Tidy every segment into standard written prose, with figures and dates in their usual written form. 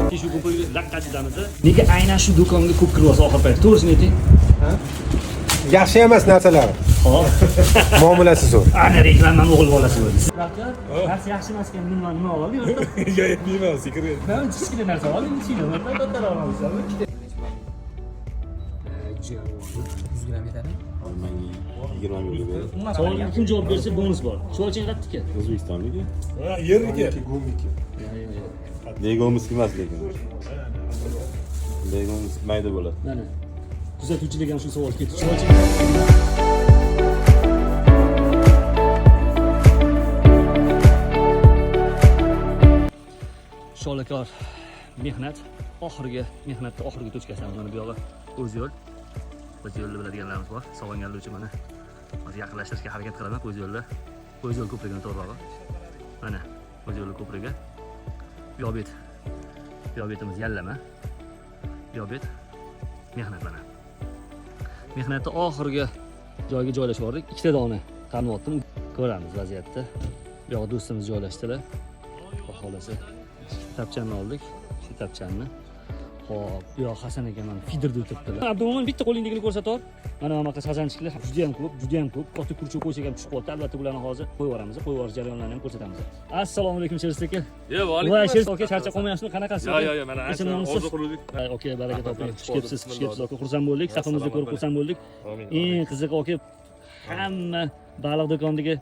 Shu ko'prik laqqachidamiz. Nega aynan shu do'konga ko'p kiryapsiz oxir payt? To'g'risini ayting. Yaxshi emas narsalari. Hop. Muomalasi zo'r. Ana reklamani o'g'il bolasi bo'ldi. Narsa yaxshi emas ekan, nima nima oldi? Bilmem, sekret. Nima kichkina narsa oldi, ichingda kattaroq olsa. Yuz gramm yetadimi? Yigirma mingga beradi. Savolga kim javob bersa bonus bor. Chuvalchang qayerdiki? O'zbekistonniki. Yerniki. Legomiz emas lekin. Legomiz mayda bo'ladi. Mana kuzatuvchilarga ham shu savol ketdi. Chuvalchang Sholakor mehnat oxirgi mehnatni oxirgi tochkasi mana bu yog'i o'z yo'l. O'z yo'lni biladiganlarimiz bor. Sog'inganlar uchun mana hozir yaqinlashtirishga harakat qilaman o'z yo'lni. O'z yo'l ko'prigini to'g'rirog'i. Mana o'z yo'li ko'prigi. Bu yoq bet. Bu yoq betimiz yallama. Bu yoq bet mehnat mana. Mehnatni oxirgi joyga joylashib oldik. Ikkita dona qamyaptim. Ko'ramiz vaziyatni. Bu yoq do'stimiz joylashdilar. Xudo xohlasa tapchanni oldik. Shu tapchanni. Xo'p, bu yoq Hasan aka mana fidirda o'tiribdilar. Abdumo'min bitta qo'lingdagini ko'rsator. Mana bunaqa sazanchiklar juda ham ko'p, juda ham ko'p. Katta kurchuk qo'ysak ham tushib qoldi. Albatta bularni hozir qo'yib yuboramiz. Qo'yib yuborish jarayonlarini ham ko'rsatamiz. Assalomu alaykum Sherzod aka. Yo, Voy Sherzod aka, charchab qolmayapsizmi? Qanaqasiz? Yo, yo, yo, mana ancha Esonmisiz? orzu qiluvdik. Ay, aka, baraka toping. Xush kelibsiz, xush kelibsiz aka. Xursand bo'ldik. Safimizni Salomat ko'rib bo'ling. xursand bo'ldik. Amin. Eng qizig'i aka, hamma baliq do'konidagi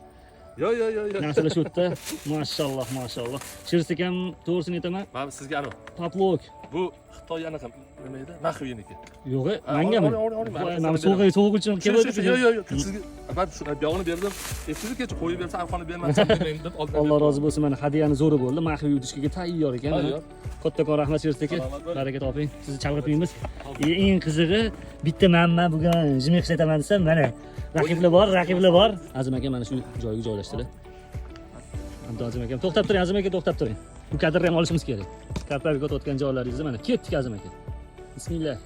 Yo, yo, yo, yo. narsalar shu yerda. Mashalloh, mashalloh. Sherzod akam, to'g'risini aytaman, Mana sizga anavi. poplok. Bu Xitoy anaqa nima edi? Maxviyiniki. Yo'q, Ha, mangami? oling, oling, oling, Voy, oling. Mana so'g'i so'g'u uchun Shu, shu, shu, yo, kelib yo, yo, sizga man shu buyog'ini berdim. Sizni kecha qo'yib bersa, arqonni bermasam bermang deb oldim. Alloh rozi bo'lsin, mana hadiyani zo'ri bo'ldi. Maxfiy udishkaga tayyor ekan. Mana. Tayyor. Kattakon rahmat Sherzod aka. Salomat bo'ling. Baraka toping. Sizni chalg'itmaymiz. Eng qizig'i bitta manman bugun jimik ishlataman desam, mana raqiblar bor, raqiblar bor. Azim aka mana shu joyga joylashdilar. Abduazim akam to'xtab turing, Azim aka to'xtab turing. Bu kadrni ham olishimiz kerak. Karpavik otayotgan joylaringizni mana ketdik Azim aka. Bismillah.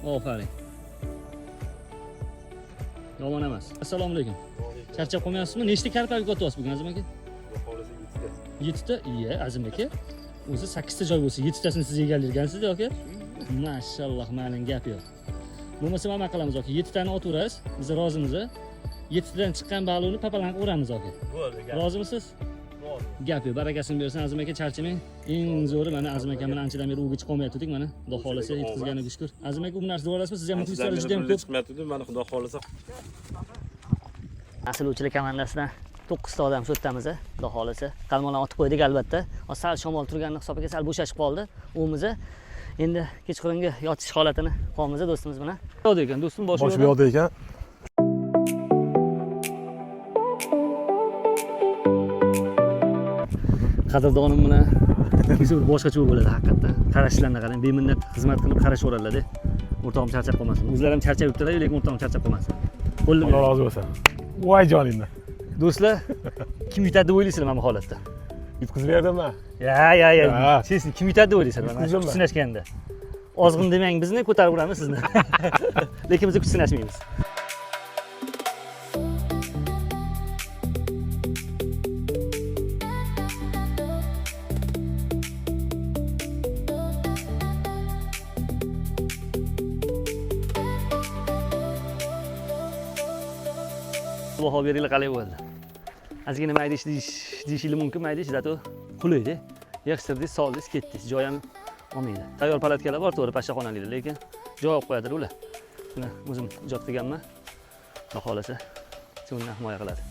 Ofarin. Yomon emas. Assalomu alaykum. Charchab qolmayapsizmi? Nechta karpavik otyapsiz bugun Azim aka? Yettita? Iya, Azim aka. O'zi 8 ta joy bo'lsa, 7 tasini siz egallaygansizda aka. Mashalloh, ma'lum gap yo'q. Bo'lmasa mana qilamiz aka, 7 tani otaverasiz, biz rozimiz. 7 tadan chiqqan baliqni papalang uramiz aka. Bo'ldi, gap. Rozimisiz? Gap yo'q, barakasini bersin Azim aka, charchamang. Eng zo'ri mana Azim aka bilan anchadan beri uvga chiqolmayotgandik mana. Xudo xohlasa yetkazganiga shukur. Azim aka, bu narsa olasizmi? Siz ham muxlislar juda ham ko'p. Chiqmayapti, mana xudo xohlasa. Asl ovchilik komandasidan 9 ta odam shu yerdamiz, xudo xohlasa. Qalmonlarni otib qo'ydik albatta. Hozir sal shamol turgani hisobiga sal bo'shashib qoldi uvimiz. Endi kechqurungi yotish holatini qo'yamiz do'stimiz bilan. Yo'q ekan, do'stim boshi Bosh bu yoqda ekan. Qadrdonim bilan kelsa bir boshqacha bo'ladi haqiqatdan. Qarashlarni qarang, beminnat xizmat qilib qarashaveradilar. O'rtog'im charchab qolmasin. O'zlari ham charchab yuribdilar, lekin o'rtog'im charchab qolmasin. Qo'lni Alloh rozi bo'lsin. Voy joningdan. Do'stlar, kim yutadi deb o'ylaysizlar mana bu holatda? Yutqizib berdimmi? Ya, ya, ya. Ha. Siz kim yutadi deb o'ylaysizlar? Mana shu Yutqizdim kuch sinashganda. Ozg'in demang bizni, ko'tarib uramiz sizni. Lekin biz kuch sinashmaymiz. Baho beringlar qalay bo'ldi? Ozgina mayda ish deyishingiz mumkin, mayda ish, zato qulayda. Yig'ishtirdingiz, soldingiz, ketdingiz. Joy ham olmaydi. Tayyor palatkalar bor, to'g'ri, pashshaxonaliklar, lekin joy olib qo'yadilar ular. Buni o'zim ijod qilganman. Xudo xohlasa, undan himoya qiladi.